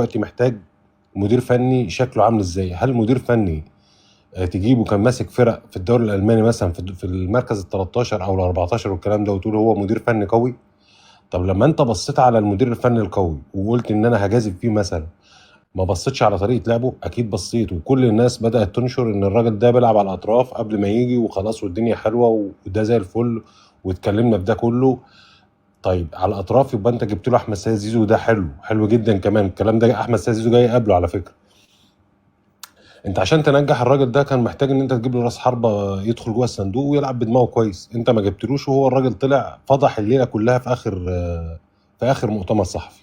دلوقتي محتاج مدير فني شكله عامل ازاي؟ هل مدير فني تجيبه كان ماسك فرق في الدوري الالماني مثلا في المركز ال 13 او ال 14 والكلام ده، وتقول هو مدير فني قوي؟ طب لما انت بصيت على المدير الفني القوي وقلت ان انا هجازف فيه مثلا، ما بصيتش على طريقه لعبه؟ اكيد بصيت، وكل الناس بدات تنشر ان الراجل ده بيلعب على الاطراف قبل ما يجي وخلاص، والدنيا حلوة وده زي الفل، واتكلمنا في ده كله. طيب على الاطراف يبقى انت جبت له احمد سيد زيزو، ده حلو، حلو جدا كمان الكلام ده. احمد سيد زيزو جاي قبله على فكرة. انت عشان تنجح الراجل ده كان محتاج ان انت تجيب له راس حربه يدخل جوه الصندوق ويلعب بدماغه كويس، انت ما جبتلوش، وهو الراجل طلع فضح الليلة كلها في اخر مؤتمر صحفي.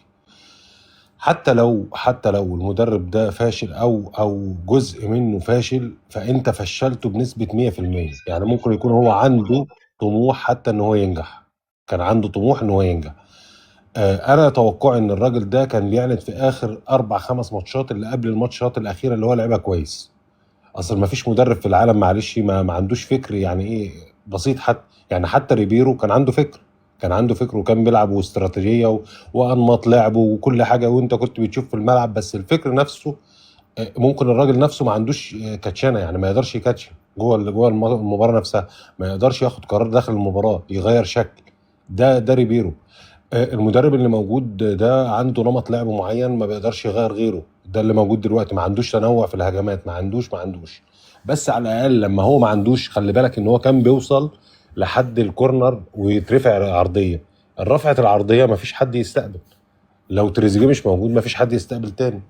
حتى لو المدرب ده فاشل او جزء منه فاشل، فانت فشلته بنسبة 100%. يعني ممكن يكون هو عنده طموح حتى ان هو ينجح، كان عنده طموح ان هو ينجح. انا توقعي ان الراجل ده كان بيعند في اخر اربع خمس ماتشات اللي قبل الماتشات الاخيرة اللي هو لعبها كويس. اصل ما فيش مدرب في العالم، معلش، ما عندوش فكر، يعني ايه بسيط حتى. يعني حتى ريبيرو كان عنده فكر، كان عنده فكر وكان بيلعب واستراتيجيه وانماط لعبه وكل حاجه، وانت كنت بتشوف في الملعب. بس الفكر نفسه، ممكن الراجل نفسه ما عندوش كاتشانه، يعني ما يقدرش يكاتش جوه المباراة نفسها، ما يقدرش ياخد قرار داخل المباراة يغير شكل. ده ريبيرو. المدرب اللي موجود ده عنده نمط لعب معين ما بيقدرش يغير غيره، ده اللي موجود دلوقتي. ما عندوش تنوع في الهجمات، ما عندوش. بس على الاقل لما هو ما عندوش، خلي بالك ان هو كان بيوصل لحد الكورنر ويترفع عرضيه، الرفعة العرضية ما فيش حد يستقبل. لو تريزيجيه مش موجود ما فيش حد يستقبل تاني.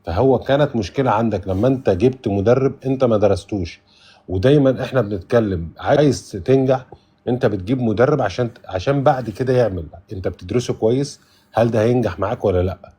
فهو كانت مشكلة عندك لما انت جبت مدرب انت ما درستوش. ودايما احنا بنتكلم، عايز تنجح انت بتجيب مدرب عشان بعد كده يعمل، انت بتدرسه كويس، هل ده هينجح معاك ولا لا.